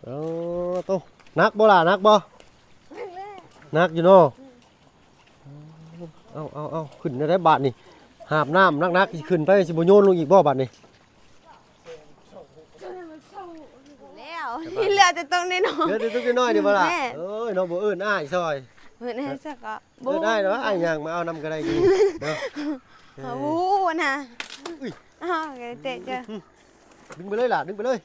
ເອົາໂຕ ໜັກບໍ່ລະ ໜັກບໍ່? ໜັກຢູ່ເນາະ. ເອົາ ເອົາ ເອົາ ຂຶ້ນແນວໃດບາດນີ້? ຫາບນ້ຳໜັກໆ ຊິຂຶ້ນໄປ ຊິບໍ່ໂຍນລົງອີກບໍ່ບາດນີ້? ແລ້ວ ເຫຼືອແຕ່ຕົງນ້ອຍໆ ເຫຼືອແຕ່ຕົງນ້ອຍໆ ນີ້ບໍ່ລະ? ແມ່ນ. ເອີຍ ນ້ອງບໍ່ເອີ້ນອ້າຍຊ່ອຍ ເອີ້ນອ້າຍຊະກໍ ເອີ້ນອ້າຍເນາະ ອ້າຍຍ່າງມາເອົານຳກໍໄດ້ຢູ່ເນາະ. ເອີ ໂອ້ນະ ອຸ້ຍ ອ້າວ ເຕະເຈີ ອືມ ດຶງໄປເລີຍລະ ດຶງໄປເລີຍ.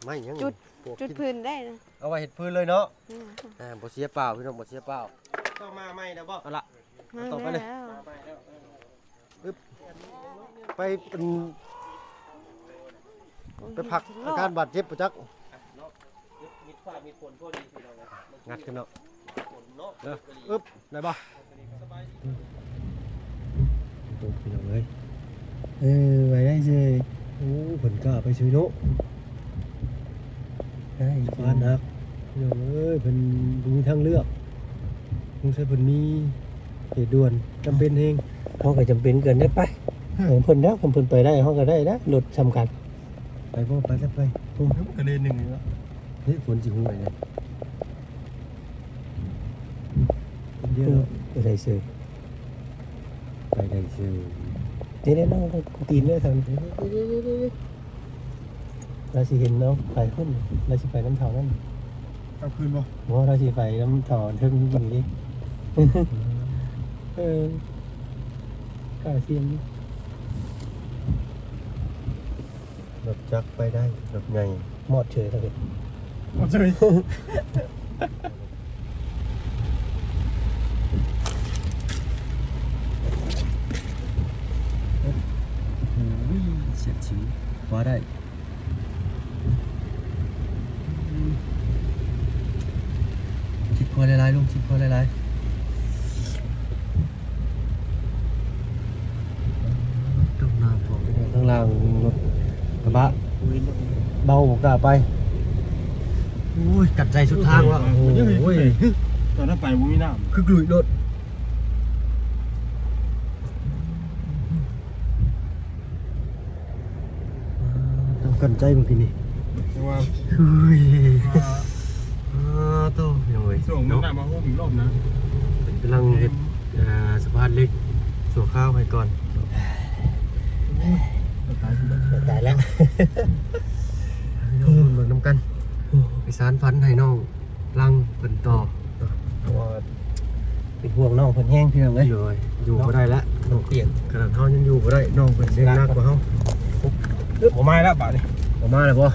ໄມ້ຫຍັງ ຈຸດ ຈຸດຟືນໄດ້ນະ ເອົາໄວ້ເຮັດຟືນເລີຍເນາະ. ອືມ ອ່າ ບໍ່ເສຍເປົ່າ ພີ່ນ້ອງ ບໍ່ເສຍເປົ່າ. ເຈົ້າມາໃໝ່ແລ້ວບໍ່? ເອົາລະ ມາ ເອົາຕໍ່ໄປເລີຍ ແລ້ວ ມາໃໝ່ແລ້ວ. ອຶບ ໄປ ອັນ ໄປພັກອາການບາດເຈັບບໍ່ຈັກ ເນາະ. ມິດຟ້າມີຝົນພໍດີ ພີ່ນ້ອງເອີຍ ງັດຂຶ້ນເນາະ. ເອີ ອຶບ ໄດ້ບໍ່? ໂອ້ ພີ່ນ້ອງເອີຍ ເອີ ໄວ້ໄດ້ເຊີຍ. ໂອ້ ເພິ່ນກ້າໄປເຊີຍເນາະ ໄດ້ ສະພານຫັກ ພີ່ນ້ອງເອີຍ ເພິ່ນບໍ່ມີທາງເລືອກ ສົງໄສເພິ່ນມີເຫດດ່ວນ ຈຳເປັນແຮງ. ເຮົາກໍຈຳເປັນເກີນໄດ້ ໄປ ເອີ ເພິ່ນແລ້ວ ຄັນເພິ່ນໄປໄດ້ ເຮົາກໍໄດ້ແລ້ວ ລົດສ່ຳກັນ. ໄປບໍ່? ໄປແລ້ວ ໄປ. ໂອ້ ກະເລນໜຶ່ງແລ້ວ ເຮີ້ຍ ຝົນຊິຫົວອີກແລ້ວ. ເອີ ໄປໄດ້ເຊີຍ ໄປໄດ້ເຊີຍ. ເດ້ໆ ນ້ອງຕີນເດ້ ລາວຊິເຫັນເຮົາໄປພຸ້ນ ລາວຊິໄປນຳເຖົ້ານັ້ນ. ກັບຄືນບໍ່? ບໍ່ ລາວຊິໄປນຳເຖົ້າເທິງນີ້ເດ້. ເອີ ກ້າສ່ຽງຢູ່. ລົດຈັກໄປໄດ້ ລົດໃຫຍ່ມອດເສີຍເລີຍ ມອດເສີຍ. ໂອ້ຍ ສຽບສີ ວ່າໄດ້. ອືມ ຊິດຄວາຍຫຼາຍໆ ລຸງ ຊິດຄວາຍຫຼາຍໆ. ຕົກນ້ຳ ອອກໄປໄດ້ ທາງລ່າງລົດກະບະ ເບົາບໍ່ກ້າໄປ. ໂອ້ຍ ກັດໃຈສຸດທາງວ່າ ໂອ້ຍ ຕອນນັ້ນໄປບໍ່ມີນ້ຳ ຄືກລຸຍໂລດ. ຕ້ອງກັ້ນໃຈເບິ່ງທີນີ້ ເພາະວ່າ ເຮີ້ຍ ອ່າ ໂຕ ພີ່ນ້ອງເອີຍ ຊ່ວງມັນ ເນາະ ນ້ຳມາໂຮມອີກລອບນະ ເພິ່ນກຳລັງເຮັດ ອ່າ ສະພານເຫຼັກຊົ່ວຄາວໃຫ້ກ່ອນ. ໂອ້ຍ ຕາຍ ຕາຍແລ້ວ ພີ່ນ້ອງເບິ່ງນຳກັນ ໄປສານຝັນໃຫ້ນ້ອງ ຫຼັງເພິ່ນຕໍ່ ເພາະວ່າເປັນຫ່ວງນ້ອງເພິ່ນແຮງ ພີ່ນ້ອງເອີຍ. ໂດຍ ຢູ່ບໍ່ໄດ້ແລ້ວ ນ້ອງປຽກ ຂະໜາດເຮົາຍັງຢູ່ບໍ່ໄດ້ ນ້ອງເພິ່ນແຮງໜັກກວ່າເຮົາ. ບໍ່ມາແລ້ວບາດນີ້ ບໍ່ມາແລ້ວບໍ່?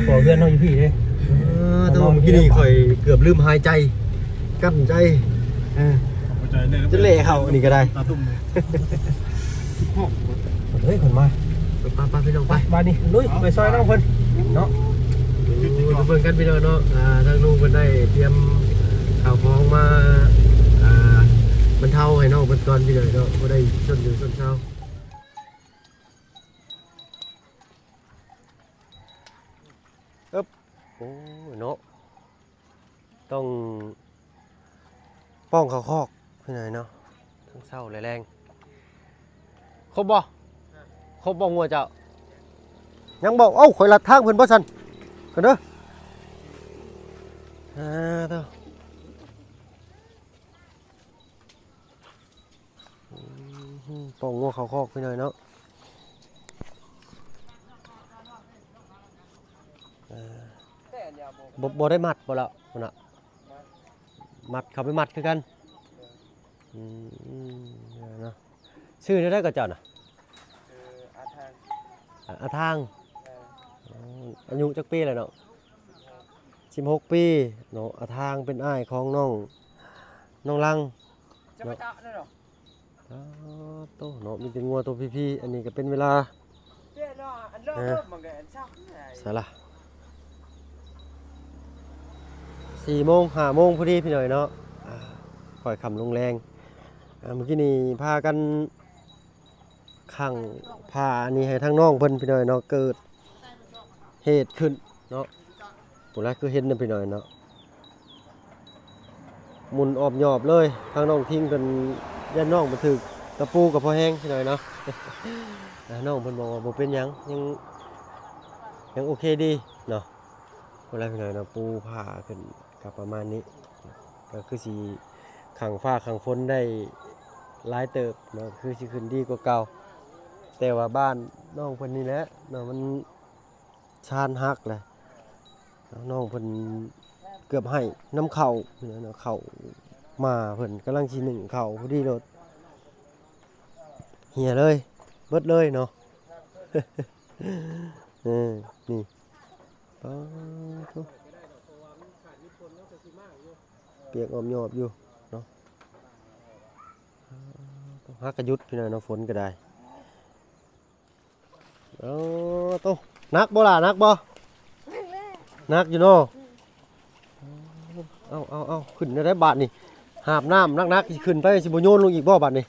ເພາະເຮືອນເຮົາຢູ່ພີ້ເດ້. ເອີ ແຕ່ວ່າມື້ກີ້ນີ້ຂ້ອຍເກືອບລືມຫາຍໃຈ ກັ້ນໃຈ ເອີ ເຂົ້າໃຈເລີຍ ຈົນແລ່ເຂົ້າອັນນີ້ກໍໄດ້ ຕາຕຸ່ມ. ເຮີ້ຍ ເພິ່ນມາ ໄປໆ ພີ່ນ້ອງ ໄປ ບາດນີ້ລຸຍ ເອົາ ໄປຊ່ອຍນ້ອງເພິ່ນເນາະ. ໂອ້ ໄປເບິ່ງກັນ ພີ່ນ້ອງເນາະ ອ່າ ທາງລຸງເພິ່ນໄດ້ຕຽມເຂົ້າຂອງມາ ອ່າ ບັນເທົາໃຫ້ນ້ອງເພິ່ນກ່ອນ ພີ່ນ້ອງເນາະ ບໍ່ໄດ້ຊົນຢູ່ຊົນເຊົາ. ເອີບ ໂອ້ຍເນາະ ຕ້ອງປ້ອງເຂົ້າຄອກພີ່ນ້ອງເນາະ ທັງເຊົ້າແລະແລງ. ຄົບບໍ່? ຄົບບໍ່ງົວເຈົ້າ? ຍັງບໍ່? ເອົ້າ ຂ້ອຍລັດທາງເພິ່ນບໍ່ຊັ້ນ ກັນເດີ. ອ່າ ເດີ ອືມ ປ້ອງງົວເຂົ້າຄອກພີ່ນ້ອງເນາະ. ເອີ ບໍ່ ບໍ່ໄດ້ມັດບໍ່ລະ ພຸ້ນນະ ມັດ ເຂົ້າໄປມັດຄືກັນ. ອືມ ເນາະ ຊື່ແນວໃດກໍເຈົ້ານະ? ຊື່ອາທາງ ອາທາງ. ເອີ ອາຍຸຈັກປີແລ້ວເນາະ? ສິບຫົກປີເນາະ. ອາທາງເປັນອ້າຍຂອງນ້ອງ ນ້ອງລັງເນາະ. ອ້າໂຕເນາະ ມີແຕ່ງົວໂຕພີໆ. ອັນນີ້ກໍເປັນເວລາ ເອີ ໃສລະ ສີ່ໂມງ ຫ້າໂມງພໍດີພີ່ນ້ອງເນາະ. ອ່າ ຄ່ອຍຄ່ຳລົງແລງ. ອ່າ ມື້ກີ້ນີ້ພາກັນ ຂັງຜ້າອັນນີ້ໃຫ້ທາງນ້ອງເພິ່ນພີ່ນ້ອງເນາະ ເກີດເຫດຂຶ້ນເນາະ. ຜູ້ຫຼາຍຄືເຫັນນະພີ່ນ້ອງເນາະ ໝຸ່ນອອບຍອບເລີຍ. ທາງນ້ອງທິງເພິ່ນຢ້ານນ້ອງເພິ່ນຖືກຕະປູກໍພໍແຮງພີ່ນ້ອງເນາະ. ອ່າ ນ້ອງເພິ່ນບອກວ່າບໍ່ເປັນຫຍັງ ຍັງ ຍັງໂອເຄດີເນາະ. ພຸ້ນລະພີ່ນ້ອງເນາະ ປູຜ້າຂຶ້ນກໍປະມານນີ້ ກໍຄືຊິຂັງຟ້າຂັງຝົນໄດ້ຫຼາຍເຕີບເນາະ ຄືຊິຂຶ້ນດີກວ່າເກົ່າ. ແຕ່ວ່າບ້ານນ້ອງເພິ່ນນີ້ແຫຼະເນາະ ມັນຊານຫັກແຫຼະ ນ້ອງເພິ່ນເກືອບໄຫ້ນຳເຂົ້າເນາະ ເຂົ້າໝ້າເພິ່ນກຳລັງຊິໜຶ້ງເຂົ້າພໍດີໂລດ ເຫຍເລີຍ ເບິດເລີຍເນາະ. ເອີ ນີ້ ປາດໂທ້ ປຽກອ້ອມຍອບຢູ່ເນາະ. ຫາກະຢຸດພີ່ນ້ອງເນາະ ຝົນກໍໄດ້. ເອີ ໂຕ ໜັກບໍ່ລະ ໜັກບໍ່? ໜັກຢູ່ເນາະ. ເອົາ ເອົາ ເອົາ ຂຶ້ນແນວໃດບາດນີ້ ຫາບນ້ຳໜັກໆ ຊິຂຶ້ນໄປ ຊິບໍ່ໂຍນລົງອີກບໍ່ບາດນີ້?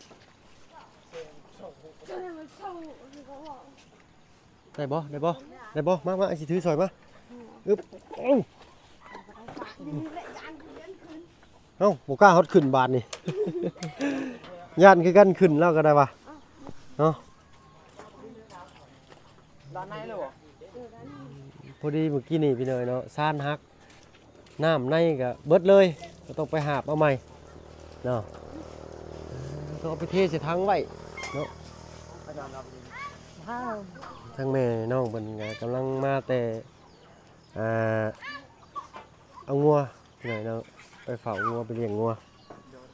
ໄດ້ບໍ່ ໄດ້ບໍ່ ໄດ້ບໍ່? ມາ ມາ ອ້າຍຊິຖືຊ່ອຍ ມາ. ອຶບ ເອົາ ເອົ້າ ບໍ່ກ້າຮອດຂຶ້ນບາດນີ້ ຢ້ານຄືກັນ ຂຶ້ນແລ້ວກໍໄດ້ວ່າເນາະ. ດ້ານໃນເລີຍບໍ່? ພໍດີມື້ກີ້ນີ້ພີ່ນ້ອງເນາະ ຊານຫັກ ນ້ຳໃນກໍເບິດເລີຍ ກໍຕ້ອງໄປຫາບເອົາໃໝ່ເນາະ ຕ້ອງເອົາໄປເທໃສ່ຖັງໄວ້ເນາະ. ທາງແມ່ນ້ອງເພິ່ນກໍກຳລັງມາແຕ່ ອ່າ ເອົາງົວພີ່ນ້ອງເນາະ ໄປເຝົ້າງົວ ໄປລ້ຽງງົວ.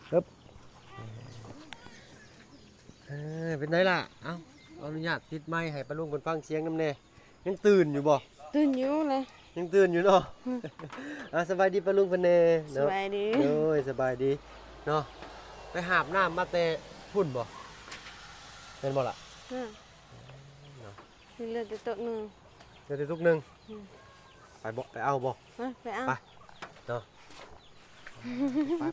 ເອີບ ເອີ ເປັນໃດລະ? ເອົ້າ ຂໍອະນຸຍາດຕິດໄມໃຫ້ປ້າລຸງເພິ່ນຟັງສຽງນຳແດ່. ຍັງຕື່ນຢູ່ບໍ່? ຕື່ນຢູ່ແຫຼະ ຍັງຕື່ນຢູ່ເນາະ. ອືມ ອ່າ ສະບາຍດີປ້າລຸງເພິ່ນແດ່ເນາະ. ສະບາຍດີ ໂດຍ ສະບາຍດີເນາະ. ໄປຫາບນ້ຳມາແຕ່ພຸ້ນບໍ່? ແມ່ນບໍ່ລະ? ອືມ ເນາະ ນີ້ເຫຼືອແຕ່ຕົກໜຶ່ງ ເຫຼືອແຕ່ຕົກໜຶ່ງ. ອືມ ໄປບໍ່? ໄປເອົາບໍ່? ເອີ ໄປເອົາ ໄປເນາະ.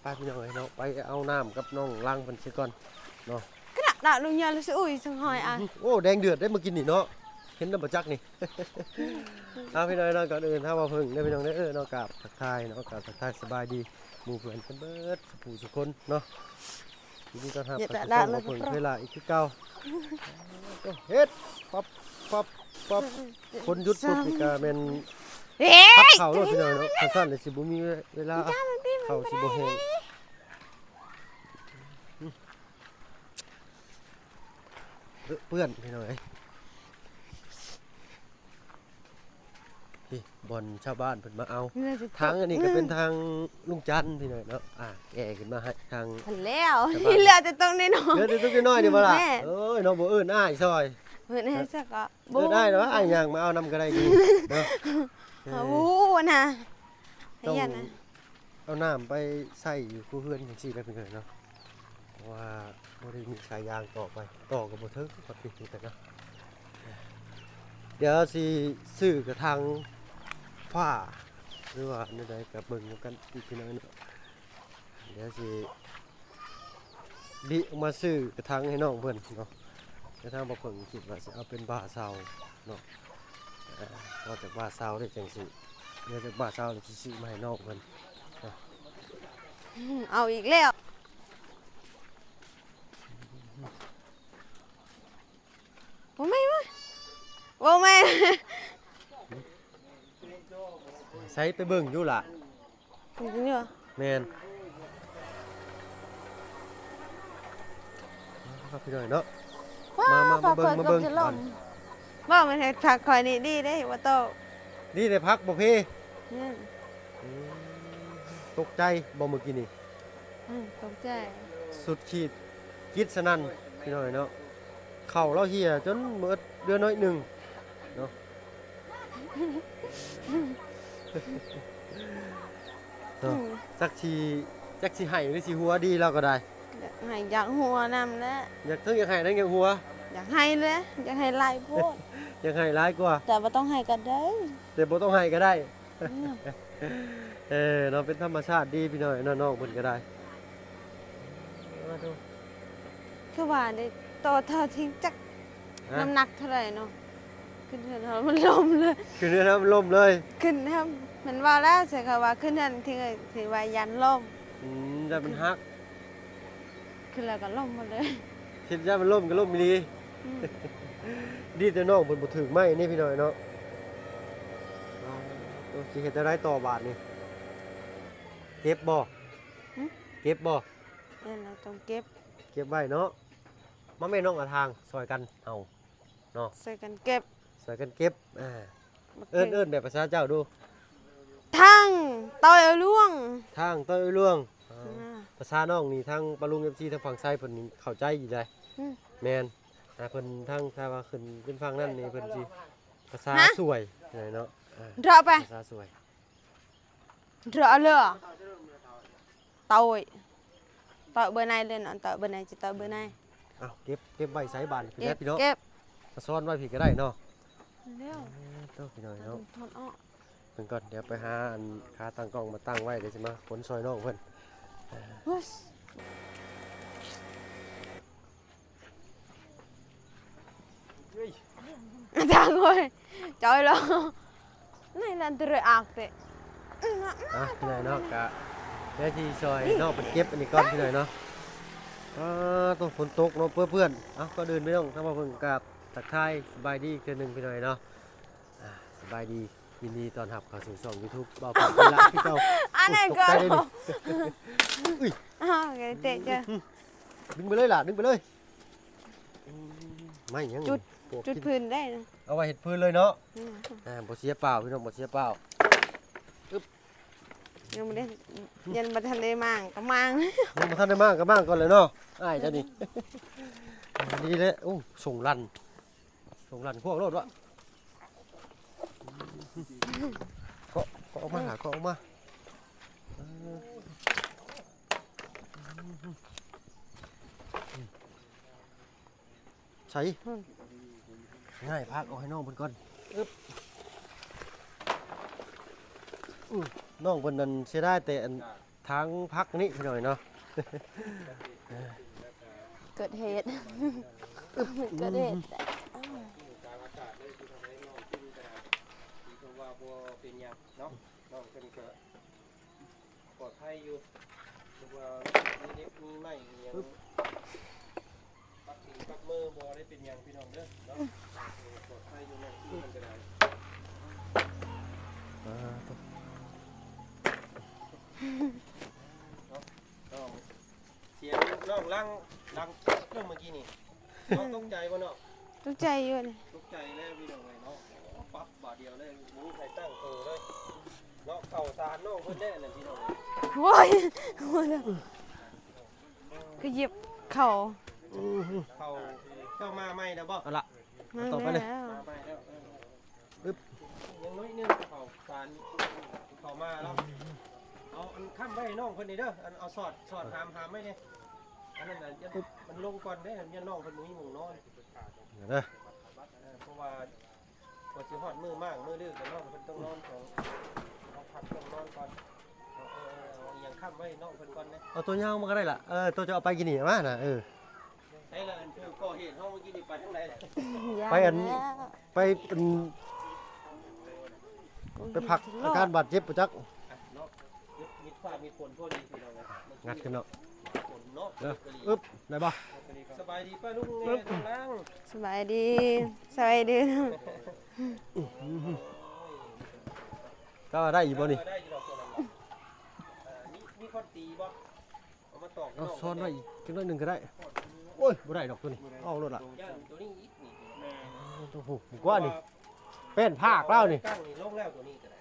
ໄປໆ ພີ່ນ້ອງເອີຍເນາະ ໄປເອົານ້ຳກັບນ້ອງລັງເພິ່ນຊິກ່ອນເນາະ. ກະດະດະລຸງຍາລະຊິອຸຍສັງຫອຍອາຍ. ໂອ້ ແດງເດືອດເດ້ມື້ກີ້ນີ້ເນາະ ເຫັນນຳບໍ່ຈັກນີ້. ເອົາ ພີ່ນ້ອງເນາະ ກ່ອນອື່ນ ຖ້າວ່າເພິ່ງເດີພີ່ນ້ອງເດີເນາະ ກາບທັກທາຍເນາະ ກາບທັກທາຍສະບາຍດີໝູ່ເພື່ອນກັນເບິດສູ່ຜູ້ສູ່ຄົນເນາະ. ຍິນດີຕ້ອນຮັບເຂົ້າສູ່ຊ່ອງບໍ່ເພິ່ງເວລາອີກຄືເກົ່າ. ເຮັດປັບປັບປັບ ຝົນຢຸດປຸບນີ້ກະແມ່ນ ເອີຍ ພັດເຂົ້າໂລດພີ່ນ້ອງເນາະ. ຄັນຊັ້ນລະຊິບໍ່ມີເວລາ ເຂົ້າຊິບໍ່ແຫ້ງ ເປື້ອນພີ່ນ້ອງເອີຍ. ນີ້ບ່ອນຊາວບ້ານເພິ່ນມາເອົາ ທາງອັນນີ້ກໍເປັນທາງລຸງຈັນພີ່ນ້ອງເນາະ. ອ່າ ແກ່ຂຶ້ນມາໃຫ້ທາງ ຫັ້ນແລ້ວ ເຫຼືອແຕ່ຕົກນ້ອຍໆ ເຫຼືອແຕ່ຕົກນ້ອຍໆນີ້ບໍ່ລະ? ແມ່ນ ເອີຍ ນ້ອງບໍ່ເອີ້ນອ້າຍຊ່ອຍ ເອີ້ນອ້າຍຊະກໍ ເອີ້ນອ້າຍແລ້ວ ອ້າຍຍ່າງມາເອົານຳກໍໄດ້ຢູ່ເນາະ. ເອີ ເຮົາຮູ້ນະ ຕ້ອງ ເອົານ້ຳໄປໃສ່ຢູ່ຄູ່ເຮືອນຈັ່ງຊີ້ແຫຼະພີ່ນ້ອງເນາະ ເພາະວ່າບໍ່ໄດ້ມີສາຍຢາງຕໍ່ໄປ ຕໍ່ກໍບໍ່ເຖິງ ກໍຜິດຄືກັນເນາະ. ດຽວຊິຊື້ກະຖາງຝາ ຫຼືວ່າແນວໃດກໍເບິ່ງນຳກັນອີກທີໜຶ່ງເນາະ. ດຽວຊິ ບິອອກມາຊື້ກະຖາງໃຫ້ນ້ອງເພິ່ນເນາະ. ກະຖາງບໍ່ເພິ່ງຄິດວ່າຊິເອົາເປັນບ່າເຊົາເນາະ ເອີ ນອກຈາກບ່າເຊົາແລ້ວຈັ່ງຊິ ນອກຈາກບ່າເຊົາແລ້ວຊິຊື້ມາໃຫ້ນ້ອງເພິ່ນເນາະ. ເອົາອີກແລ້ວ ບໍ່ແມ່ນ ບໍ່ແມ່ນ ໃສ່ໄປເບິ່ງຢູ່ລະ. ເປັນຈັ່ງໃດວະ? ແມ່ນ ມາ ມາ ພີ່ນ້ອງເນາະ ມາ ມາ ມາເບິ່ງ ມາເບິ່ງ ເກືອບຈະລົ້ມ ບໍ່ ມັນເຮັດຜັກຂ້ອຍນີ້ດີເດ້ບໍ່ໂຕ ດີແຕ່ຜັກບໍ່ເພ. ແມ່ນ ອືມ ຕົກໃຈບໍ່ມື້ກີ້ນີ້? ອືມ ຕົກໃຈ ສຸດຂີດ ກິດສະນັ້ນ ພີ່ນ້ອງເນາະ. ເຂົ້າລາວເຫ່ຍຈົນເໝິດ ເຫຼືອໜ້ອຍໜຶ່ງເນາະ ເນາະ. ອືມ ຈັກຊິ ຈັກຊິໄຫ້ຫຼືຊິຫົວດີລາວກໍໄດ້ ຢາກໄຫ້ຢາກຫົວນຳແຫຼະ. ຢາກ ເທິງຢາກໄຫ້ທັງຢາກຫົວ ຢາກໄຫ້ແຫຼະ ຢາກໄຫ້ຫຼາຍໂພດ ຢາກໄຫ້ຫຼາຍກວ່າ ແຕ່ບໍ່ຕ້ອງໄຫ້ກໍໄດ້ ແຕ່ບໍ່ຕ້ອງໄຫ້ກໍໄດ້. ອືມ ເອີ ເນາະ ເປັນທຳມະຊາດດີພີ່ນ້ອງເນາະ ນ້ອງເພິ່ນກໍໄດ້. ຄືວ່າໄດ້ຕໍ່ເທົ່າທີ່ຈັກ ຮະ ນ້ຳໜັກເທົ່າໃດເນາະ ຂຶ້ນເຮືອນເຮົາມັນລົ້ມເລີຍ ຂຶ້ນເຮືອນເຮົາມັນລົ້ມເລີຍ ຂຶ້ນເຮືອນ ມັນເວົ້າແລ້ວໃສ່ເຂົາວ່າຂຶ້ນເຮືອນທີ່ ທີ່ວ່າຢ້ານລົ້ມ. ອືມ ຢ້ານມັນຫັກ ຂຶ້ນແລ້ວກໍລົ້ມໝົດເລີຍ ຄິດຢ້ານມັນລົ້ມກໍລົ້ມອີ່ຫຼີ. ອືມ ດີແຕ່ນ້ອງເພິ່ນບໍ່ຖືກໄມ້ນີ້ພີ່ນ້ອງເນາະ. ຊິເຮັດແນວໃດຕໍ່ບາດນີ້? ເກັບບໍ່? ຫຶ? ເກັບບໍ່? ແມ່ນແລ້ວ ຕ້ອງເກັບ ເກັບໄວ້ເນາະ. ມາແມ່ນ້ອງອາທາງ ຊ່ອຍກັນເຮົາເນາະ ຊ່ອຍກັນເກັບ ຊ່ອຍກັນເກັບ. ອ່າ ບັກ ເອີ້ນ ເອີ້ນແບບພາສາເຈົ້າດູ. ທາງ ຕ້ອຍເອີ່ຫຼວງ ທາງ ຕ້ອຍເອີ່ຫຼວງ. ອ່າ ອ່າ ພາສານ້ອງນີ້ ທາງປ້າລຸງ ເອັຟຊີ ທາງຝັ່ງໄຊເພິ່ນນີ້ເຂົ້າໃຈຢູ່ໃດ໋. ຫຶ? ແມ່ນ. ອ່າ ເພິ່ນທາງ ຖ້າວ່າຂຶ້ນເປັນຝັ່ງນັ້ນນີ້ ເພິ່ນຊິພາສາ ຮະ? ສວຍເນາະ. ອ່າ ເດາະໄປ ພາສາສວຍ. ເດີເລີ ໂຕຍ ໂຕຍເບີໃນເລີຍເນາະ ໂຕຍເບີໃນ ຊິໂຕຍເບີໃນ. ເອົາ ເກັບ ເກັບໄວ້ໃສບາດນີ້? ເກັບ ພີ່ນ້ອງເນາະ ເກັບ ມາຊ້ອນໄວ້ພີ້ກໍໄດ້ເນາະ. ແລ້ວ ເອີ ໂຕ ພີ່ນ້ອງເນາະ ຖອດອອກເບິ່ງກ່ອນ. ດຽວໄປຫາອັນຂາຕັ້ງກ້ອງມາຕັ້ງໄວ້ ດຽວຊິມາຂົນຊ່ອຍນ້ອງເພິ່ນ. ເຮີ້ຍ ອາຈານໂອ້ຍ ຈອຍລະ ໃນລັນເຕີອາກເຕະ. ອ່ະ ພີ່ນ້ອງເນາະ ກະໄດ້ທີ່ຊ່ອຍນ້ອງເພິ່ນເກັບອັນນີ້ກ່ອນ ພີ່ນ້ອງເນາະ. ອ່າ ໂຕ ຝົນຕົກເນາະ ເປື້ອນ. ເອົ້າ ກ່ອນອື່ນ ພີ່ນ້ອງ ທາງບ່າວເພິ່ງກະທັກທາຍສະບາຍດີອີກເທື່ອໜຶ່ງ ພີ່ນ້ອງເນາະ. ອ່າ ສະບາຍດີ ຍິນດີຕ້ອນຮັບເຂົ້າສູ່ຊ່ອງຢູທູບບ່າວເພິ່ງອີກລະຄືເກົ່າ. ອັນນັ້ນກໍ ອຸ້ຍ ຕົກໃຈເດ້ນີ້. ອຸ້ຍ ອ້າວ ເຕະເຈົ້າ ດຶງໄປເລີຍລະ ດຶງໄປເລີຍ. ໄມ້ຫຍັງ ຈຸດ ຈຸດຟືນໄດ້ນະ ເອົາໄວ້ເຮັດຟືນເລີຍເນາະ. ອືມ ອ່າ ບໍ່ເສຍເປົ່າ ພີ່ນ້ອງ ບໍ່ເສຍເປົ່າ. ອຶບ ຍັງບໍ່ໄດ້ ຍັງບໍ່ທັນໄດ້ມ້າງກໍມ້າງ ຍັງບໍ່ທັນໄດ້ມ້າງກໍມ້າງກ່ອນເລີຍເນາະ ອ້າຍເຈົ້ານີ້. ອັນນີ້ແຫຼະ ໂອ້ ສົ່ງລັນ ສົ່ງລັນພວກໂລດວະ. ເກາະ ເກາະອອກມາ ຫາເກາະອອກມາ. ເອີ ໃສ່ ງ່າຍ ຜັກອອກໃຫ້ນ້ອງເພິ່ນກ່ອນ. ອຶບ ອື ນ້ອງເພິ່ນນັ້ນເສຍດາຍແຕ່ອັນ ທາງຜັກນີ້ ພີ່ນ້ອງເນາະ. ເກີດເຫດ ເກີດເຫດ ກາງອາກາດເລີຍ ຄືທຳໃຫ້ນ້ອງກິນກໍໄດ້ ຖືວ່າບໍ່ເປັນຫຍັງເນາະ. ນ້ອງເພິ່ນກໍປອດໄພຢູ່ ຖືວ່າມີເຫຼັກມີໄມ້ອີ່ຫຍັງ ປັກຕີນປັກມື ບໍ່ໄດ້ເປັນຫຍັງ ພີ່ນ້ອງເດີເນາະ. ປອດໄພຢູ່ ນ້ອງກິນເພິ່ນກໍໄດ້. ອ່າ ເນາະ ນ້ອງ ສຽງນ້ອງຫຼັງ ດັງເກີບເລີຍເມື່ອກີ້ນີ້. ນ້ອງຕົກໃຈບໍ່ນ້ອງ? ຕົກໃຈຢູ່ນີ້ ຕົກໃຈແລ້ວພີ່ນ້ອງເອີຍເນາະ. ປັບບາດດຽວເລີຍ ບໍ່ມີໃຜຕັ້ງໂຕເລີຍເນາະ. ເຂົ້າສານນ້ອງເພິ່ນແດ່ນັ້ນພີ່ນ້ອງເອີຍ. ໂອ້ຍ ຄືຢຽບເຂົ້າ ເຂົ້າ ເຈົ້າມາໃໝ່ແລ້ວບໍ່? ເອົາລະ ມາ ຕໍ່ໄປເລີຍ ແລ້ວ ມາໃໝ່ແລ້ວ. ອຶບ ຍັງໜ້ອຍໜຶ່ງ ເຂົ້າສານ ເຂົ້າມາແລ້ວ. ເອົາອັນຄ້ຳໄວ້ໃຫ້ນ້ອງເພິ່ນນີ້ເດີ ອັນເອົາສອດ ສອດຫາມ ຫາມໄວ້ນີ້. ອັນນັ້ນນະ ມັນລົງກ່ອນເດ້ ຢ້ານນ້ອງເພິ່ນບໍ່ມີໝ່ອງນອນ. ເດີ ເອີ ເພາະວ່າ ກວ່າຊິຮອດມື້ມ້າງມື້ລືກ ນ້ອງເພິ່ນຕ້ອງນອນກ່ອນ ເຮົາພັກ ຕ້ອງນອນກ່ອນ. ເອົາ ເອົາ ເອົາອີ່ຫຍັງຄ້ຳໄວ້ໃຫ້ນ້ອງເພິ່ນກ່ອນເດ້. ເອົາຕົວຍາວມາກໍໄດ້ລະ ເອີ ຕົວເຈົ້າເອົາໄປກີ້ນີ້ມານະ. ເອີ ໃສລະ ອັນຜູ້ກໍ່ເຫດເຮົາເມື່ອກີ້ນີ້ໄປທາງໃດ? ໄປອັນ ໄປອັນ ໄປພັກອາການບາດເຈັບບໍ່ຈັກ. ເນາະ ມິດຟ້າມິດຝົນພໍດີພີ່ນ້ອງເອີຍ. ງັດຂຶ້ນເນາະ ຝົນເນາະ. ເອີ ອຶບ ໄດ້ບໍ່? ສະບາຍດີປ້າລຸງແດ່ ທາງຫຼັງ. ສະບາຍດີ ສະບາຍດີ. ກໍວ່າໄດ້ຢູ່ບໍ່ນີ້? ເອີ ໄດ້ຢູ່ດອກຕົວນັ້ນ. ເອີ ມີ ມີຄົນຕີບໍ່? ເອົາມາຕອກ ເອົາຊ້ອນໄວ້ອີກຈັກໜ້ອຍໜຶ່ງກໍໄດ້. ໂອ້ຍ ບໍ່ໄດ້ດອກຕົວນີ້ ເອົາໂລດລະ. ຢ້ານຕົວນີ້ອີກນີ້. ແມ່ນ ໂອ້ໂຫ ກວ່ານີ້ ແປ້ນພາກລາວນີ້ ຕັ້ງນີ້ລົງແລ້ວ ຕົວນີ້ກໍໄດ້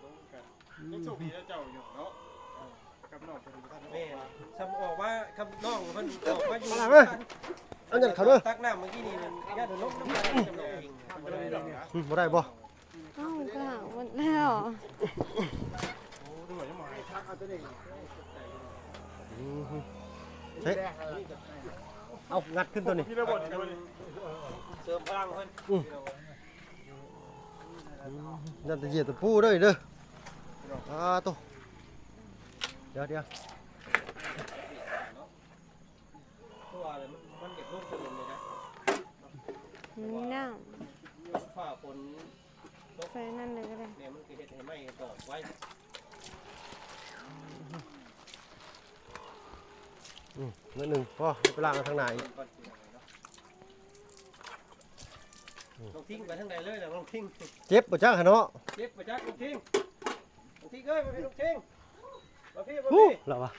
ລົງກັນ. ອືມ ຍັງໂຊກດີແລ້ວເຈົ້າຢູ່ເນາະ ກັບນ້ອງເພິ່ນບໍ່ທັນອອກມາ. ແມ່ນ ຊ່ຳອອກວ່າກັບນ້ອງເພິ່ນອອກມາຢູ່. ເອົາຫຍັງເຂົ້າເດີ ຕັກນ້ຳເມື່ອກີ້ນີ້ ຢ້ານລົງນ້ຳກັບນ້ອງອີງ. ອືມ ບໍ່ໄດ້ບໍ່? ເອົ້າ ກໍຫາໝົດແລ້ວ. ເອີ ເຮັດ ເອົາ ງັດຂຶ້ນຕົວນີ້ ເສີມພະລັງເພິ່ນ. ອືມ ອືມ ຢ່າແຕ່ຢຽບຕະປູເດີ ເດີ. ອ່າ ໂຕ ດຽວ ດຽວ ຄືວ່າແຫຼະ ມັນ ມັນຢາກລົງໄປເລີຍນະ. ມັນໜາວ ຟ້າຝົນ ໃສ່ນັ້ນເລີຍກໍໄດ້. ແມ່ນ ມັນກໍເຮັດໃຫ້ໄມ້ດອກໄວ. ອືມ ໜ້ອຍໜຶ່ງ ພໍ ໄປລ້າງທາງໜ້າອີກ. ນ້ອງທິງໄປທາງໃດເລີຍລະ ນ້ອງທິງ? ເຈັບບໍ່ຈັກຫັ້ນເນາະ ເຈັບບໍ່ຈັກ ນ້ອງທິງ. ທິງເອີຍ ມາພີ່ລູກທິງ ມາພີ່ ມາ ຮູ້ ພີ່ ລະວະ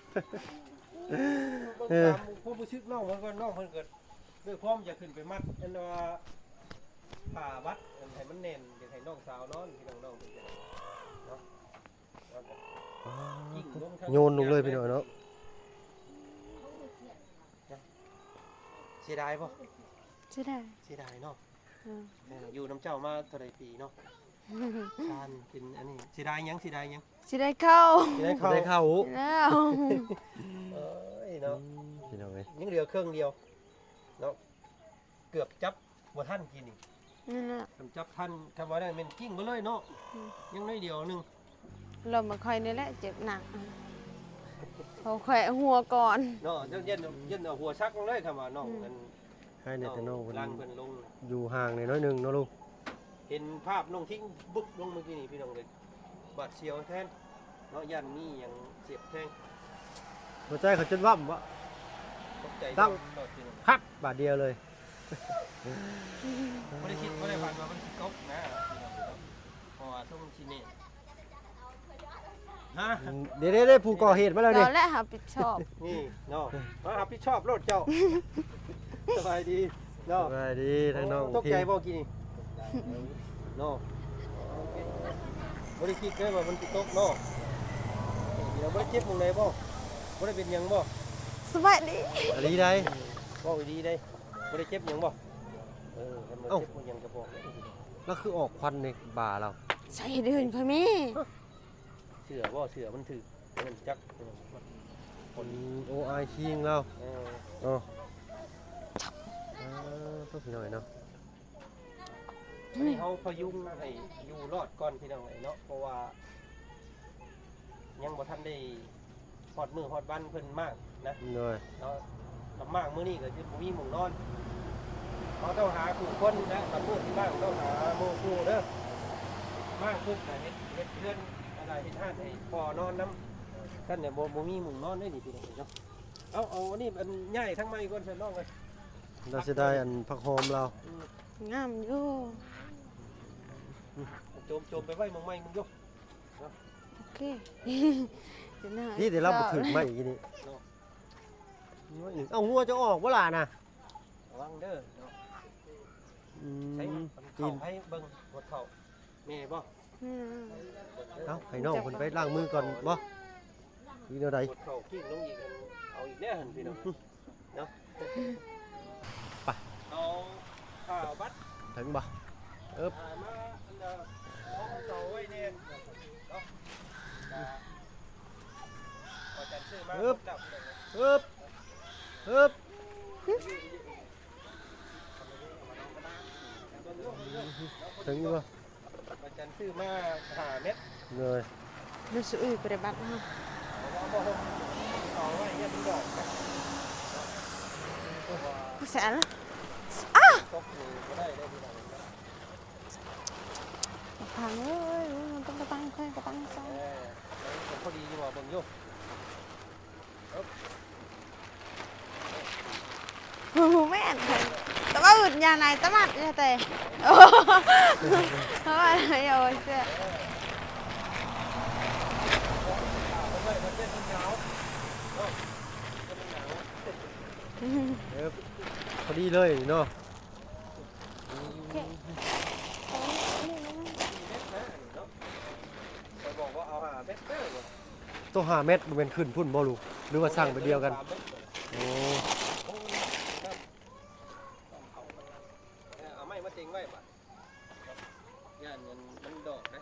ເບິ່ງ ເອີ ຕາມຄວາມຮູ້ສຶກນ້ອງເພິ່ນກ່ອນ. ນ້ອງເພິ່ນກໍດ້ວຍຄວາມຢາກຂຶ້ນໄປມັດ ອັນວ່າຜ້າບັດ ອັນໃຫ້ມັນແໜ້ນ ຢາກໃຫ້ນ້ອງສາວນອນ ພີ່ນ້ອງ ນ້ອງເພິ່ນກໍເນາະ ອໍ ໂຍນລົງເລີຍພີ່ນ້ອງເນາະ. ເສຍດາຍບໍ່? ເສຍດາຍ ເສຍດາຍເນາະ. ເອີ ເອີ ຢູ່ນຳເຈົ້າມາເທົ່າໃດປີເນາະ? ຊານເປັນອັນນີ້ ເສຍດາຍຫຍັງ? ເສຍດາຍຫຍັງ? ເສຍດາຍເຂົ້າ ເສຍດາຍເຂົ້າ ເສຍດາຍເຂົ້າແລ້ວ. ເອີຍເນາະ ອືມ ພີ່ນ້ອງເອີຍ ຍັງເຫຼືອເຄິ່ງດຽວເນາະ ເກືອບຈັບບໍ່ທັນກີ້ນີ້. ນັ້ນແຫຼະ ຄັນຈັບທັນ ຄັນວ່ານັ້ນແມ່ນກິ້ງມາເລີຍເນາະ. ອືມ ຍັງໜ້ອຍດຽວໜຶ່ງ. ລົມມາຂ້ອຍນີ້ແຫຼະເຈັບໜັກ ເພາະຂ້ອຍຫົວກ່ອນເນາະ. ຢ້ານ ຢ້ານເອົາຫົວຊັກລົງເລີຍ ຄັນວ່ານ້ອງ ອືມ ອັນ ໃຫ້ແດ່ແຕ່ນ້ອງເພິ່ນ ຫຼັງເພິ່ນລົງ ຢູ່ຫ່າງແດ່ໜ້ອຍໜຶ່ງເນາະລຸງ. ເຫັນພາບນ້ອງທິງບຶບລົງເມື່ອກີ້ນີ້ ພີ່ນ້ອງເອີຍ ບາດສຽວແທນເນາະ ຢ້ານມີຫຍັງເຈັບແທງ. ຫົວໃຈເຂົາຈົນວັ່ມບໍ່? ຕົກໃຈ ດັງ ວັ່ມໂລດ ພີ່ນ້ອງ ຄັກບາດດຽວເລີຍ. ບໍ່ໄດ້ຄິດ ບໍ່ໄດ້ຝັນວ່າມັນຊິຕົກນະ ພີ່ນ້ອງເນາະ ເພາະວ່າຊ່ວງຊິເນດ ຮະ ເດ້ໆໆ ຜູ້ກໍ່ເຫດມາແລ້ວນີ້ ເຈົ້າແຫຼະຮັບຜິດຊອບ. ນີ້ເນາະ ມາຮັບຜິດຊອບໂລດເຈົ້າ. ສະບາຍດີເນາະ ສະບາຍດີທັງນ້ອງ. ຕົກໃຈບໍ່ກີ້ນີ້ເນາະ? ບໍ່ໄດ້ຄິດເລີຍວ່າມັນຊິຕົກເນາະ. ບໍ່ໄດ້ເຈັບໝ່ອງໃດບໍ່? ບໍ່ໄດ້ເປັນຫຍັງບໍ່? ສະບາຍດີ ອີ່ຫຼີໃດ໋ ເວົ້າອີ່ຫຼີໃດ໋. ບໍ່ໄດ້ເຈັບຫຍັງບໍ່? ເອີ ຄັນບໍ່ເຈັບບໍ່ຫຍັງກໍບອກ. ລາວຄືອອກຄວັນໃນບ່າລາວ ໃສ່ເດີນຂ້ອຍແມ່. ເສື້ອບໍ່? ເສື້ອມັນຖືກ ມັນຈັກ ອືມ ໂອອາຍຄີງລາວ. ເອີ ເນາະ ອ່າ ໂຕ ພີ່ນ້ອງເນາະ. ອັນນີ້ເຮົາພະຍຸງໃຫ້ຢູ່ລອດກ່ອນ ພີ່ນ້ອງເອີຍເນາະ ເພາະວ່າຍັງບໍ່ທັນໄດ້ຮອດມື້ຮອດວັນເພິ່ນມາກນະ. ໂດຍ ເນາະ ລຳມາກມື້ນີ້ກໍຄືບໍ່ມີໝ່ອງນອນ. ເຮົາຕ້ອງຫາຄູ່ຄົນນະ ລຳມື້ຊິມາຕ້ອງຫາໝູ່ຄູ່ເດີ. ມາປຶບກໍເຮັດ ເຮັດເຮືອນ ອັນໃດເຮັດຮ້ານໃຫ້ພໍ່ນອນນຳ. ຊັ້ນແຫຼະ ບໍ່ ບໍ່ມີໝ່ອງນອນເດ້ນີ້ ພີ່ນ້ອງເອີຍເນາະ. ເອົາ ເອົາອັນນີ້ ອັນ ຍ້າຍທາງໃໝ່ກ່ອນຊັ້ນນ້ອງເອີຍ. ລາວເສຍດາຍອັນຜັກຫອມລາວ. ອືມ ງາມຢູ່. ໂຈມ ໂຈມໄປໄວ້ໝ່ອງໃໝ່ມຶງຢູ່. ໂອເຄ ດີແຕ່ລາວບໍ່ຖືກໄມ້ອີກນີ້. ເອົາ ງົວຈະອອກບໍ່ລະນະ? ລະວັງເດີເນາະ. ອືມ ໃຫ້ເບິ່ງຫົວເຂົ່າແມ່ບໍ່? ອືມ ເອົາ ໃຫ້ນ້ອງເພິ່ນໄປລ້າງມືກ່ອນບໍ່ ຫຼືແນວໃດ? ຫົວເຂົ່າກິ້ງລົງອີກ ເອົາອີກແລ້ວຫັ້ນພີ່ນ້ອງ. ເນາະ ໄປ ເອົາຜ້າບັດ ເຖິງບໍ່? ເອີບ ອ່າ ມາອັນເດີ ເອົາເສົາໄວ້ແນ່ເນາະ. ອ່າ ພໍ່ຈັນຊື້ມາ ເອີບ ເອີບ ເອີບ ເຖິງຢູ່ບໍ່? ອາຈານຊື້ມາຫ້າແມັດເລີຍ. ເດີ ສະອຶຍປະຕິບັດເຮົາ ເອົາຜ້າຫົ່ມເອົາໄວ້ ຢ້ານມັນດອກ. ກະແສລະ ອ້າ ຕົກນີ້ບໍ່ໄດ້ເດ້ພີ່ນ້ອງ. ກະພັງເອີຍ ມັນຕ້ອງກະຕັ້ງ ຄ່ອຍກະຕັ້ງຊະ. ເອີ ມັນກໍພໍດີຢູ່ວ່າ ເບິ່ງຢູ່. ໂອ້ ແມ່ນ ຕະບະອຶດຍານາຍຕະໝັດຢູ່ແຕ່ ໂອ້ ເຮົາວ່າ ໂອ້ຍ ເສື້ອ ເອີ ພໍດີເລີຍເນາະ. ໂອເຄ ຂ້ອຍບອກວ່າເອົາຫ້າແມັດເດີ. ໂຕຫ້າແມັດບໍ່ແມ່ນຂຶ້ນພຸ້ນບໍ່ລູກ ຫຼືວ່າສັ່ງແບບດຽວກັນ? ໂອ້ ເອົາໄມ້ມາເຕັງໄວ້ບາດ ຢ້ານມັນ ມັນດອກເດ້.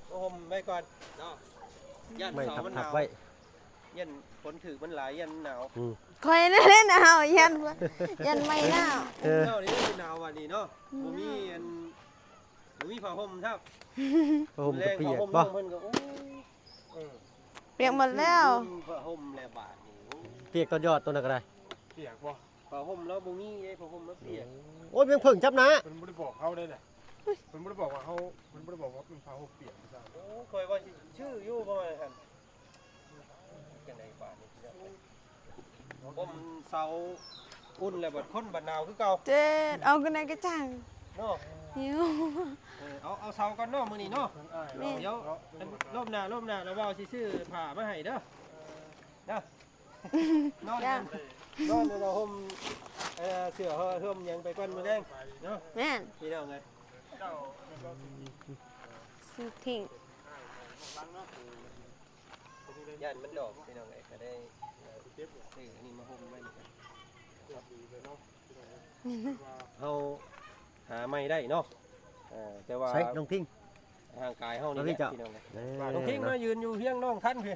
ໂອ້ ຫົ່ມໄວ້ກ່ອນເນາະ ຢ້ານເສົາມັນໜາວ ຢ້ານຝົນຖືກມັນຫຼາຍ ຢ້ານໜາວ. ອືມ ຂ້ອຍນັ້ນແຫຼະໜາວ ຢ້ານ ຢ້ານໄມ້ໜາວ. ເອີ ເຈົ້ານີ້ໜາວບາດນີ້ເນາະ. ອືມ ບໍ່ມີອັນ ບໍ່ມີຜ້າຫົ່ມທັບ ຜ້າຫົ່ມກະປຽກບໍ່? ເພິ່ນກະ ໂອ້ ເອີ ປຽກໝົດແລ້ວ ຜ້າຫົ່ມແລ້ວບາດນີ້. ໂອ້ ປຽກຕອນຢອດໂຕນັ້ນກະໄດ້ ປຽກບໍ່? ຜ້າຫົ່ມລາວບໍ່ມີເດ້ ຜ້າຫົ່ມລາວປຽກ. ໂອ້ຍ ແມງເຜິ້ງຈັບໜ້າ ເພິ່ນບໍ່ໄດ້ບອກເຮົາເດ້ນະ. ເພິ່ນບໍ່ໄດ້ບອກວ່າເຮົາ ເພິ່ນບໍ່ໄດ້ບອກວ່າເປັນຜ້າຫົ່ມປຽກ. ໂອ້ ຂ້ອຍວ່າຊິຊື້ຢູ່ປະມານຫັ້ນ ຈັ່ງໃດບາດນີ້ ຫົ່ມເສົາອຸ່ນແລ້ວ ບາດຄົນບາດໜາວຄືເກົ່າ. ເຈັດ ເອົາຄືໃນກະຈັງເນາະ. ຢູ່ ເອີ ເອົາ ເອົາເຊົາກ່ອນເນາະ ມື້ນີ້ເນາະ. ແມ່ນ ດຽວ ລົບໜ້າ ລົບໜ້າ ລະເວົ້າຊິຊື້ຜ້າມາໃຫ້ເດີ ເດີ. ນອນ ນອນ ນອນ ຫົ່ມ ເອີ ເສື້ອຫົ່ມຫຍັງໄປກ່ອນມື້ແລງເນາະ. ແມ່ນ ພີ່ນ້ອງເອີຍ ຊື້ຖິ້ມ ຢ້ານມັນດອກ ພີ່ນ້ອງເອີຍ ກະໄດ້ ເອີ ຊື້ອັນນີ້ມາຫົ່ມໄວ້ນຳກັນ. ເຮົາຫາໃໝ່ໄດ້ເນາະ ເອີ ແຕ່ວ່າ ໃສນ້ອງພິງ? ຮ່າງກາຍເຮົານີ້ແຫຼະ ພີ່ນ້ອງເອີຍ. ນ້ອງພິງມາຢືນຢູ່ຮຽງນ້ອງທັນພີ້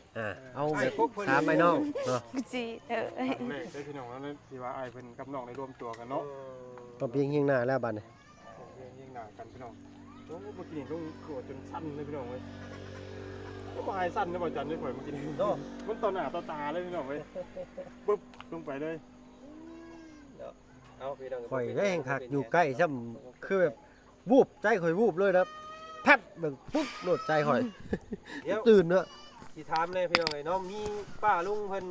ເອົາແບບຖາມໄອ້ນ້ອງເນາະ. ຊິເອີ ຄັ້ງແລກເດ້ພີ່ນ້ອງເນາະ ທີ່ວ່າອ້າຍເພິ່ນກັບນ້ອງໄດ້ລວມຕົວກັນເນາະ. ຕ້ອງພຽງຮຽງໜ້າແລ້ວບາດນີ້ ຮຽງໜ້າກັນພີ່ນ້ອງ. ໂອ້ ເມື່ອກີ້ນີ້ລົງຕົວຈົນສັ່ນເລີຍພີ່ນ້ອງເອີຍ. ໂອ້ ບໍ່ຫາຍສັ່ນເດ້ບໍ່ຈັນເດ້ ຂ້ອຍເມື່ອກີ້ນີ້ເນາະ ມັນຕໍ່ໜ້າຕໍ່ຕາເລີຍພີ່ນ້ອງເອີຍ. ປຶບ ລົງໄປເລີຍ. ເອົາ ພີ່ນ້ອງ ຂ້ອຍແຮງຄັກ ຢູ່ໃກ້ຊ້ຳ ຄືແບບ ວູບ ໃຈຂ້ອຍວູບເລີຍນະ ແພັບ ແບບ ປຸບ ໂລດໃຈຂ້ອຍ ດຽວ ຕື່ນເນາະ. ຊິຖາມແດ່ພີ່ນ້ອງເອີຍເນາະ ມີປ້າລຸງເພິ່ນ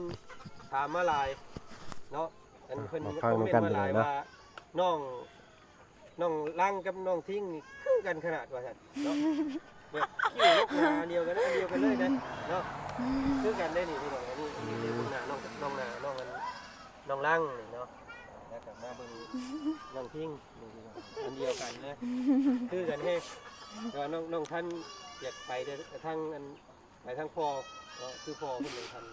ຖາມມາຫຼາຍເນາະ ອັນເພິ່ນຄອມເມັນມາຫຼາຍວ່າ ນ້ອງ ນ້ອງລັງກັບນ້ອງທິງນີ້ຄືກັນຂະໜາດວ່າຊັ້ນເນາະ. ແບບຄິ້ວລົກໜ້າອັນດຽວກັນເລີຍ ອັນດຽວກັນເລີຍເດ້ເນາະ ຄືກັນເດ້ນີ້ພີ່ນ້ອງ. ອັນນີ້ ອັນນີ້ເບິ່ງໜ້ານ້ອງ ນ້ອງໜ້າ ນ້ອງອັນ ນ້ອງລັງນີ້ເນາະ ແລ້ວກໍມາເບິ່ງນ້ອງທິງນີ້ ອັນດຽວກັນເລີຍ ຄືກັນແຮງ. ແຕ່ວ່ານ້ອງ ນ້ອງທັນຢາກໄປເດີ ທາງອັນ ໄປທາງພໍ່ເນາະ ຄືພໍ່ເພິ່ນເລີຍທັນ.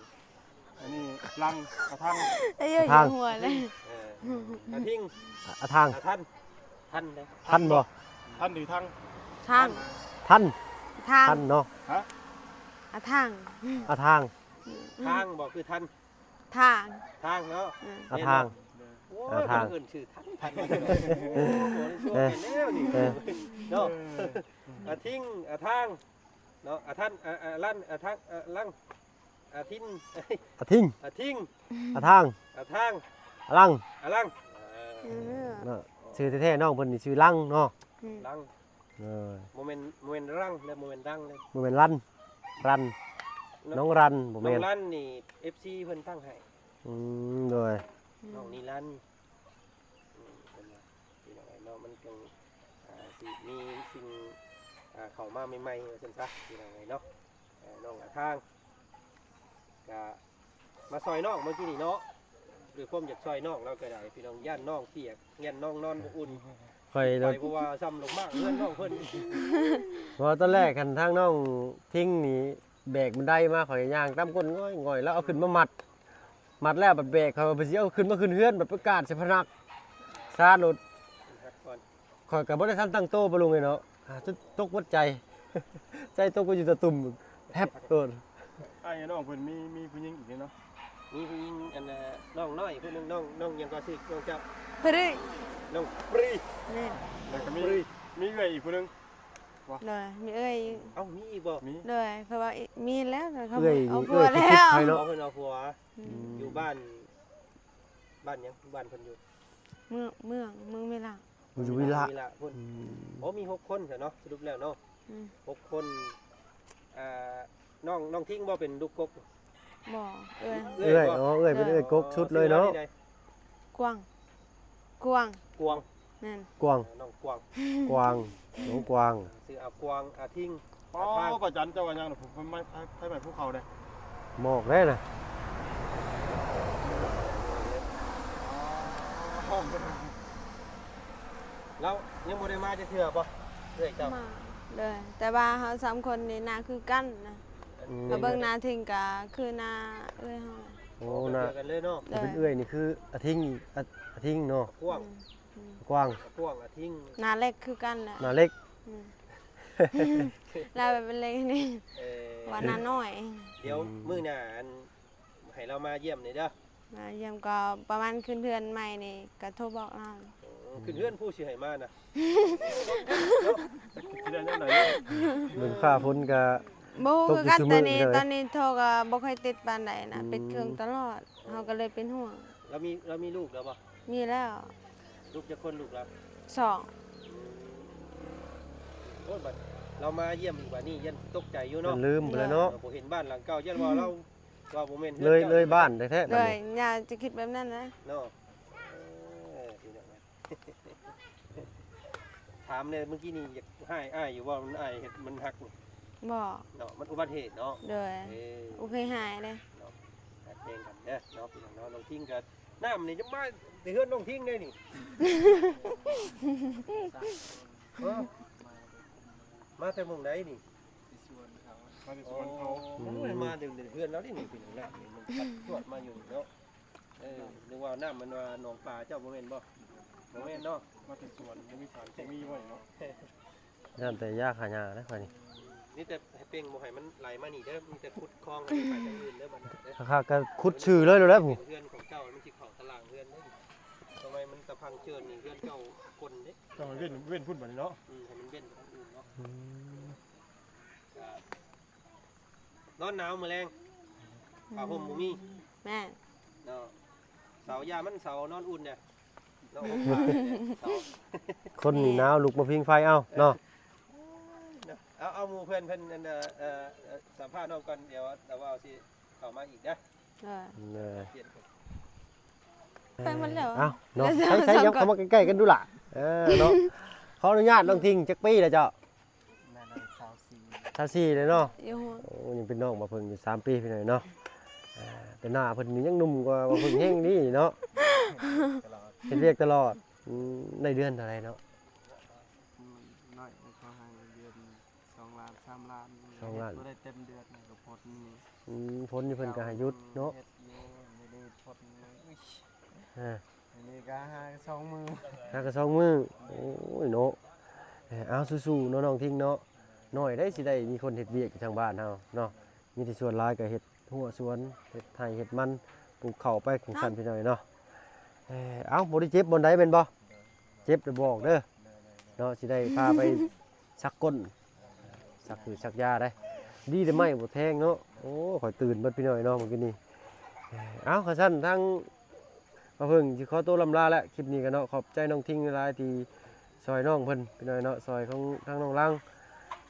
ອັນນີ້ລັງ ອະທັງ ເອີ ຢ່າຫົວເລີຍ ເອີ ອະທິງ ອະທັງ ອະທັນ ທັນເດ້ ທັນບໍ່ ທັນຫຼືທັງ ທັງ ທັນ ທັນເນາະ ຮະ ອະທັງ ອະທັງ ທາງບໍ່ ຄືທັນ ທາງ ທາງເນາະ ອາທາງ ໂອ້ຍ ອາທາງ ເອີ້ນຊື່ທັນ ທັນ ໂອ້ ບໍ່ໄດ້ຊ່ວຍກັນແລ້ວນີ້ ເອີ ເນາະ ອາທິງ ອາທາງເນາະ ອາທັນ ອາ ອາລັນ ອາທັງ ອາລັງ ອາທິນ ອາທິງ ອາທິງ ອາທາງ ອາທາງ ອາລັງ ອາລັງ ເອີ ເນາະ ຊື່ແທ້ໆນ້ອງເພິ່ນນີ້ຊື່ລັງເນາະ ອືມ ລັງ ເອີ ບໍ່ແມ່ນ ບໍ່ແມ່ນລັງເດີ ບໍ່ແມ່ນລັງເດີ ບໍ່ແມ່ນລັນ ລັນ ນ້ອງລັນ ບໍ່ແມ່ນ ນ້ອງລັນນີ້ ເອັຟຊີ ເພິ່ນຕັ້ງໃຫ້ ອືມ ໂດຍ ນ້ອງນິລັນ ອືມ ເພິ່ນວ່າ ພີ່ນ້ອງເອີຍເນາະ ມັນຈຶ່ງ ອ່າ ຊິມີສິ່ງ ອ່າ ເຂົ້າມາໃໝ່ໆ ວ່າຊັ້ນຊະ ພີ່ນ້ອງເອີຍເນາະ. ເອີ ນ້ອງອາທາງ ກະມາຊ່ອຍນ້ອງເມື່ອກີ້ນີ້ເນາະ ດ້ວຍຄວາມຢາກຊ່ອຍນ້ອງລາວກໍໄດ້ ພີ່ນ້ອງ ຢ້ານນ້ອງປຽກ ຢ້ານນ້ອງນອນບໍ່ອຸ່ນ ຂ້ອຍ ໄປ ເພາະວ່າຊ່ຳລົງມາເຮືອນນ້ອງເພິ່ນ ເພາະວ່າຕອນແລກຫັ້ນທາງນ້ອງທິງນີ້ແບກບັນໄດມາ ຂ້ອຍຍ່າງຕາມກົ້ນງ່ອຍໆ ລາວເອົາຂຶ້ນມາມັດ ມັດແລ້ວບັດແບກ ຂ້ອຍວ່າເພິ່ນຊິເອົາຂຶ້ນມາຂຶ້ນເຮືອນ ບັດໄປກາດໃສ່ພະນັກຊາໂລດ ຂ້ອຍກໍບໍ່ໄດ້ທັນຕັ້ງໂຕ ປ້າລຸງເອີຍເນາະ ອ່າ ຈົນຕົກໝົດໃຈ ໃຈຕົກໄປຢູ່ຕາຕຸ່ມ ແທບໂລດ. ອ້າຍນ້ອງເພິ່ນມີ ມີຜູ້ຍິງອີກເນາະ ມີຜູ້ຍິງ ອັນ ນ້ອງນ້ອຍຜູ້ໜຶ່ງ ນ້ອງ ນ້ອງຫຍັງກໍຊື່ນ້ອງເຈົ້າ? ປຣີ ນ້ອງປຣີ ແມ່ນ ແລ້ວກໍມີ ມີເອື້ອຍອີກຜູ້ໜຶ່ງບໍ່? ໂດຍ ມີເອື້ອຍ ເອົ້າ ມີອີກບໍ່? ມີ ໂດຍ ເພາະວ່າມີແລ້ວ ເອື້ອຍ ເອົາຜົວແລ້ວ ເອື້ອຍຜູ້ຜິດໃຜເນາະ ເອົາເພິ່ນເອົາຜົວ ອືມ ຢູ່ບ້ານ ບ້ານຫຍັງ? ບ້ານເພິ່ນຢູ່ເມືອງ ເມືອງ ເມືອງວິລະ ຢູ່ວິລະ ວິລະພຸ້ນ ອືມ ໂອ້ ມີຫົກຄົນຊະເນາະ ສະຫຼຸບແລ້ວເນາະ ອືມ ຫົກຄົນ ອ່າ ນ້ອງ ນ້ອງທິງບໍ່ເປັນລູກກົກ? ບໍ່ ເອື້ອຍ ເອື້ອຍ ເອື້ອຍບໍ່? ອໍ ເອື້ອຍເປັນເອື້ອຍກົກສຸດເລີຍເນາະ ຊື່ວ່າຈັ່ງໃດ? ກວາງ ກວາງ ກວາງ ແມ່ນ ກວາງ ເອີ ນ້ອງກວາງ ກວາງ ນ້ອງກວາງ ຊື່ອາກວາງ ອາທິງ ອໍ ອາທາງ ປ້າຈັນ ເຈົ້າວ່າຫຍັງນະ? ຜູ້ ໃຜ ໃຜ ໃຜໄມ້ພູເຂົາເດ້ ໝອກເດ້ນະ ອໍ ລາວຍັງບໍ່ໄດ້ມາຈັກເທື່ອບໍ່? ເອື້ອຍເຈົ້າ ມາ ໂດຍ ແຕ່ວ່າເຮົາສາມຄົນນີ້ໜ້າຄືກັນນະ ອືມ ຖ້າເບິ່ງໜ້າທິງກະຄືໜ້າເອື້ອຍເຮົາ ໂອ້ ໜ້າດຽວກັນເລີຍເນາະ ໂດຍ ເປັນເອື້ອຍນີ້ຄືອາທິງ ອາ ອາທິງເນາະ ກວາງ ອືມ ອືມ ກວາງ ກວາງ ອາທິງ ໜ້າເລັກຄືກັນແຫຼະ ໜ້າເລັກ ອືມ ລາວເປັນເລັກນີ້ ເອີ ວ່າໜ້ານ້ອຍ ດຽວ ອືມ ມື້ໜ້າ ອັນ ໃຫ້ລາວມາຢ້ຽມແດ່ເດີ ມາຢ້ຽມກໍປະມານຂຶ້ນເຮືອນໃໝ່ນີ້ກໍໂທບອກລາວ ໂອ້ ຂຶ້ນເຮືອນຜູ້ຊິໃຫ້ມານະ ຊິໄດ້ແນວໃດ ເບິ່ງຟ້າຝົນກໍ ບໍ່ຮູ້ຄືກັນ ຕົອນນີ້ ຕອນນີ້ໂທກໍບໍ່ຄ່ອຍຕິດປານໃດນະ ອືມ ປິດເຄື່ອງຕະຫຼອດ ເຮົາກໍເລີຍເປັນຫ່ວງ ລາວມີ ລາວມີລູກແລ້ວບໍ່? ມີແລ້ວ ລູກຈັກຄົນລູກລາວ? ສອງ ອືມ ໂອ້ຍ ບັດລາວມາຢ້ຽມອີກບາດນີ້ຢ້ານຕົກໃຈຢູ່ເນາະ ລືມໄປແລ້ວເນາະ ບໍ່ເຫັນບ້ານຫຼັງເກົ່າ ຢ້ານວ່າລາວ ວ່າບໍ່ແມ່ນເຮືອນ ເລີຍ ເລີຍບ້ານແທ້ໆ ໂດຍ ບາດນີ້ ຍ່າຈະຄິດແບບນັ້ນນະ ເນາະ ເອີ ພີ່ນ້ອງ ຖ ຖາມແດ່ ມື້ກີ້ນີ້ຢາກຮ້າຍອ້າຍຢູ່ບໍ່? ມັນອ້າຍເຮັດມັນຫັກນີ້ ບໍ່ ເນາະ ມັນອຸບັດເຫດເນາະ. ໂດຍ ເອີ ບໍ່ເຄີຍຮ້າຍເດ້ເນາະ. ຮັກແພງກັນເດີເນາະ ພີ່ນ້ອງເນາະ. ນ້ອງທິງກໍ ນ້ຳນີ້ຈະມາແຕ່ເຮືອນນ້ອງທິງເດ້ນີ້. ເອີ ມາແຕ່ໝ່ອງໃດນີ້? ໄປສວນເຂົາ ມາແຕ່ສວນເຂົາ. ໂອ້ຍ ມາແຕ່ເຮືອນລາວນີ້ ພີ່ນ້ອງ ນ້ຳນີ້ມັນພັດຈວດມາຢູ່ນີ້ເນາະ. ເອີ ນຶກວ່ານ້ຳມັນວ່າໜອງປາເຈົ້າ ບໍ່ແມ່ນບໍ່? ບໍ່ແມ່ນເນາະ ມາແຕ່ສວນ ບໍ່ມີສານເຄມີໄວ້ເນາະ. ຢ້ານແຕ່ຢາຂ້າຫຍ້າເດ້ຂ້ອຍນີ້. ມີແຕ່ໃຫ້ເປັ່ງ ບໍ່ໃຫ້ມັນໄຫຼມານີ້ເດີ ມີແຕ່ຂຸດຄອງໃຫ້ໄປທາງອື່ນເດີ ບັດນັ້ນເດີ. ຄັກໆ ກໍຂຸດຊື່ເລີຍແຫຼະ ເຮືອນຂອງເຈົ້າ ມັນຊິເຂົ້າຕະລ່າງເຮືອນເດ້. ທຳໄມມັນຕະພັງເຈີນນີ້ ເຮືອນເຈົ້າຄົນເດ້. ຕ້ອງໃຫ້ເວັ້ນ ເວັ້ນພຸ້ນບັດນີ້ເນາະ. ອືມ ໃຫ້ມັນເວັ້ນໄປທາງອື່ນເນາະ. ອືມ ນອນໜາວມື້ແລງ ຜ້າຫົ່ມບໍ່ມີ. ແມ່ນເນາະ ເສົາຢ່າມັນເສົານອນອຸ່ນແດ່ເນາະ. ຄົນນີ້ໜາວ ລຸກມາຜິງໄຟເອົາເນາະ. ເອົາ ເອົາໝູ່ເພື່ອນເພິ່ນ ອັນ ເອີ ເອີ ສຳພາດນ້ອງກ່ອນ ດຽວລາວເວົ້າຊິເຂົ້າມາອີກເດີ. ເອີ ໄປໝົດແລ້ວ. ເອົາເນາະ ໃສ່ໆ ຫຍັບເຂົ້າມາໃກ້ໆ ກັນດູລະ. ເອີເນາະ ຂໍອະນຸຍາດ ນ້ອງທິງຈັກປີແລ້ວເຈົ້າ? ໜ້າໄດ້ຊາວສີ່ ຊາວສີ່ເລີຍເນາະ. ໂອ້ ຍັງເປັນນ້ອງບ່າວເຜິ້ງຢູ່ສາມປີພີ່ນ້ອງເນາະ. ອ່າ ແຕ່ໜ້າເພິ່ນນີ້ຍັງໜຸ່ມກວ່າບ່າວເຜິ້ງແຮງນີ້ເນາະ. ເຮັດວຽກຕະຫຼອດ ອືມ ໄດ້ເດືອນເທົ່າໃດເນາະ? ອືມ ນ້ອຍ ເຂົາໃຫ້ເດືອນສອງລ້ານ ສາມລ້ານ ສອງລ້ານ ເຮັດບໍ່ໄດ້ເຕັມເດືອນກໍພົ້ນນີ້. ອືມ ພົ້ນຢູ່ ເພິ່ນກໍໃຫ້ຢຸດເນາະ. ເຮັດຢູ່ ດຽວນີ້ພົ້ນ ອ່າ ອັນນີ້ກໍຫາສອງມື້ ຫາກໍສອງມື້. ໂອ້ຍເນາະ ເອີ ເອົາ ສູ້ໆເນາະ ນ້ອງທິງເນາະ. ໜ້ອຍໄດ໋ຊິໄດ້ມີຄົນເຮັດວຽກຢູ່ທາງບ້ານເຮົາເນາະ. ມີແຕ່ສ່ວນຫຼາຍກໍເຮັດຮົ້ວສວນ ເຮັດໄຮ່ເຮັດມັນ ປູກເຂົ້າໄປຈັ່ງຊັ້ນ ພີ່ນ້ອງເນາະ. ເອີ ເອົາ ບໍ່ໄດ້ເຈັບບ່ອນໃດແມ່ນບໍ່? ເຈັບແລ້ວບອກເດີເນາະ ຊິໄດ້ພາໄປສັກກົ້ນ ສັກພືດສັກຢາໄດ໋. ດີແຕ່ໄມ້ບໍ່ແທງເນາະ. ໂອ້ ຂ້ອຍຕື່ນເບິດ ພີ່ນ້ອງເນາະ ມື້ກີ້ນີ້. ເອົາ ຄັນຊັ້ນທາງ ບ່າວເຜິ້ງຊິຂໍຕົວລ່ຳລາແລ້ວ ຄລິບນີ້ກໍເນາະ. ຂອບໃຈນ້ອງທິງຫຼາຍໆ ທີ່ຊ່ອຍນ້ອງເພິ່ນ ພີ່ນ້ອງເນາະ ຊ່ອຍຂອງທາງນ້ອງລາງ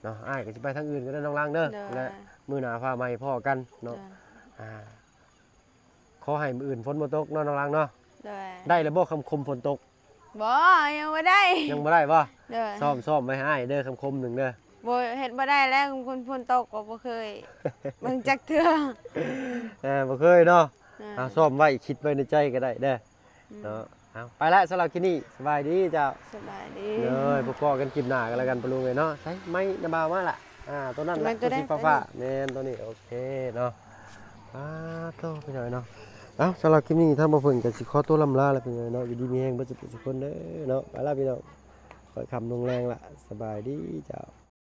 ເນາະ. ອ້າຍກໍຊິໄປທາງອື່ນກໍໄດ້ ນ້ອງລາງເດີ. ແລະ ມື້ໜ້າຟ້າໃໝ່ພໍ້ກັນເນາະ. ອ່າ ຂໍໃຫ້ມື້ອື່ນຝົນບໍ່ຕົກເນາະ ນ້ອງລາງເນາະ. ໄດ້ແລ້ວບໍ່ຄຳຄົມຝົນຕົກ? ບໍ່ ຍັງບໍ່ໄດ້ ຍັງບໍ່ໄດ້ບໍ່? ຊ້ອມ ຊ້ອມໄວ້ໃຫ້ອ້າຍເດີ ຄຳຄົມໜຶ່ງເດີ. ບໍ່ ເຮັດບໍ່ໄດ້ແລ້ວ ຄົນຝົນຕົກກໍບໍ່ເຄີຍເບິ່ງຈັກເທື່ອ. ເອີ ບໍ່ເຄີຍເນາະ. ເອົາ ຊ້ອມໄວ້ ຄິດໄວ້ໃນໃຈກໍໄດ້ເດີເນາະ. ເອົາ ໄປລະ ສຳລັບຄລິບນີ້ ສະບາຍດີເຈົ້າ. ສະບາຍດີ. ເດີ ພົບພໍ້ກັນຄລິບໜ້າກັນແລ້ວກັນ ປະລຸງເອີຍເນາະ. ໃສ່ໄມ້ນະບ່າວມາລະ. ອ່າ ຕົວນັ້ນລະ ຕົວຊິຟ້າໆ. ແມ່ນ ຕົວນີ້ ໂອເຄເນາະ. ປາໂທ້ ພີ່ນ້ອງເນາະ. ເອົາ ສຳລັບຄລິບນີ້ ທາງບ່າວເຜິ້ງກໍຊິຂໍຕົວລ່ຳລາແລ້ວ ພີ່ນ້ອງເນາະ. ຢູ່ດີມີແຮງເບິດສູ່ຜູ້ສູ່ຄົນເດີເນາະ. ໄປລະ ພີ່ນ້ອງ ຄ່ອຍຄ່ຳລົງແລງລະ. ສະບາຍດີເຈົ້າ.